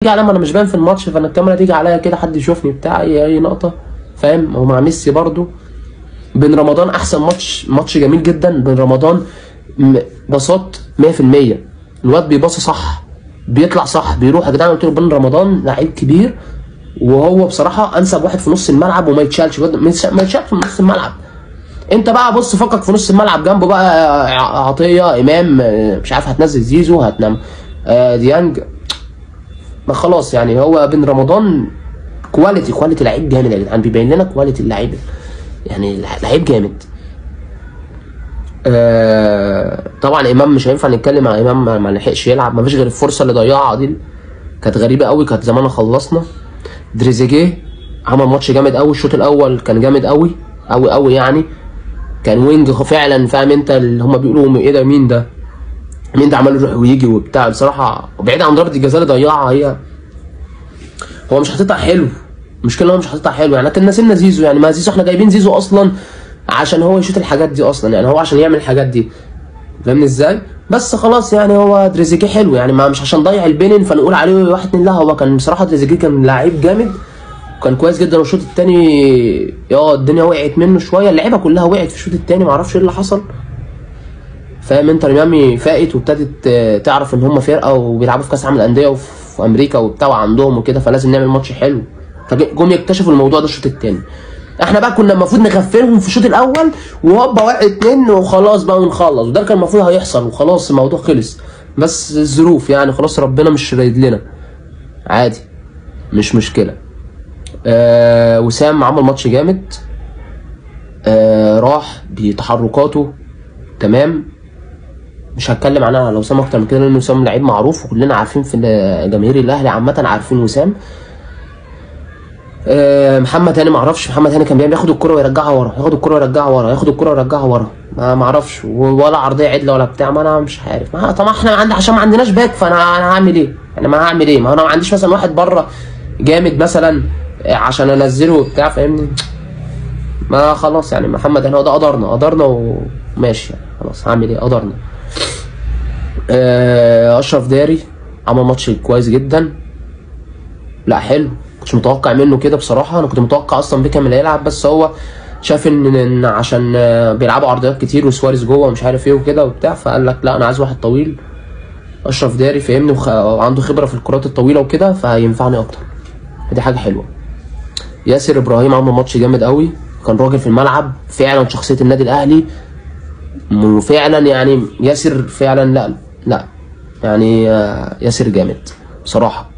عليا، ما انا مش باين في الماتش، فانا الكاميرا تيجي عليا كده حد يشوفني بتاع اي نقطة، فاهم؟ ومع ميسي برضو. بن رمضان احسن ماتش، ماتش جميل جدا. بن رمضان باصات 100%، الواد بيباصي صح، بيطلع صح، بيروح. يا جدعان قلت له بن رمضان لعيب كبير، وهو بصراحة انسب واحد في نص الملعب وما يتشالش، الواد ما يتشالش في نص الملعب. انت بقى بص فكك في نص الملعب جنبه بقى عطية، امام، مش عارف هتنزل زيزو، هتنام ديانج، ما خلاص يعني. هو بن رمضان quality، quality لعيب جامد يا جدعان، بيبين لنا quality اللعيب، يعني لعيب جامد. طبعا امام مش هينفع نتكلم عن امام، ما لحقش يلعب، ما فيش غير الفرصة اللي ضيعها دي كانت غريبة قوي، كانت زماننا خلصنا. دريزيجيه عمل ماتش جامد قوي، الشوط الاول كان جامد قوي قوي قوي يعني، كان wing فعلا، فاهم انت اللي هم بيقولوا ايه ده، مين ده، مين ده عمال يروح ويجي وبتاع. بصراحة بعيد عن ضربه الجزاء اللي ضيعها، هي هو مش حاططها حلو، المشكلة هو مش حاططها حلو يعني. كنا نسينا زيزو يعني، ما زيزو احنا جايبين زيزو اصلا عشان هو يشوط الحاجات دي اصلا يعني، هو عشان يعمل الحاجات دي، فاهمني ازاي؟ بس خلاص يعني هو تريزيجيه حلو يعني، ما مش عشان ضيع البنين فنقول عليه 1-2، لا هو كان بصراحة تريزيجيه كان لعيب جامد، كان كويس جدا. والشوط الثاني يا الدنيا وقعت منه شوية، اللعيبة كلها وقعت في الشوط الثاني، ما اعرفش ايه اللي حصل، فاهم؟ انتر ميامي فاقت وابتدت تعرف ان هم فرقه وبيلعبوا في كاس عالم الاندية وفي امريكا وبتاع وعندهم وكده، فلازم نعمل ماتش حلو. فجم يكتشفوا الموضوع ده الشوط الثاني. احنا بقى كنا المفروض نغفلهم في الشوط الاول وهوبا 1-2 وخلاص بقى ونخلص، وده كان المفروض هيحصل وخلاص الموضوع خلص، بس الظروف يعني خلاص ربنا مش رايد لنا، عادي مش مشكلة. وسام عمل ماتش جامد، راح بتحركاته تمام، مش هتكلم عنها على وسام اكتر من كده لان وسام لعيب معروف وكلنا عارفين في جماهير الاهلي عامة عارفين وسام. محمد هاني معرفش، محمد هاني كان بياخد الكرة ويرجعها ورا، ياخد الكرة ويرجعها ورا، ياخد الكرة ويرجعها ورا، ما اعرفش، ولا عرضية عدله ولا بتاع، ما انا مش عارف. ما طبعا احنا عندنا عشان ما عندناش back، فانا هعمل ايه؟ انا ما هعمل ايه؟ ما انا ما عنديش مثلا واحد بره جامد مثلا عشان انزله وبتاع، فاهمني؟ ما خلاص يعني محمد هاني هو ده قدرنا، قدرنا وماشي يعني، خلاص هعمل ايه؟ قدرنا. اشرف داري عمل ماتش كويس جدا، لا حلو، كنتش متوقع منه كده بصراحة. انا كنت متوقع اصلا بيكهام اللي هيلعب، بس هو شاف ان عشان بيلعبوا عرضيات كتير وسواريز جوه ومش عارف ايه وكده وبتاع، فقال لك لا انا عايز واحد طويل. اشرف داري فاهمني وعنده خبره في الكرات الطويلة وكده، فهينفعني اكتر، دي حاجة حلوة. ياسر ابراهيم عمل ماتش جامد قوي، كان راجل في الملعب فعلا، شخصية النادي الاهلي وفعلا يعني ياسر فعلا لا لا يعني ياسر جامد بصراحة.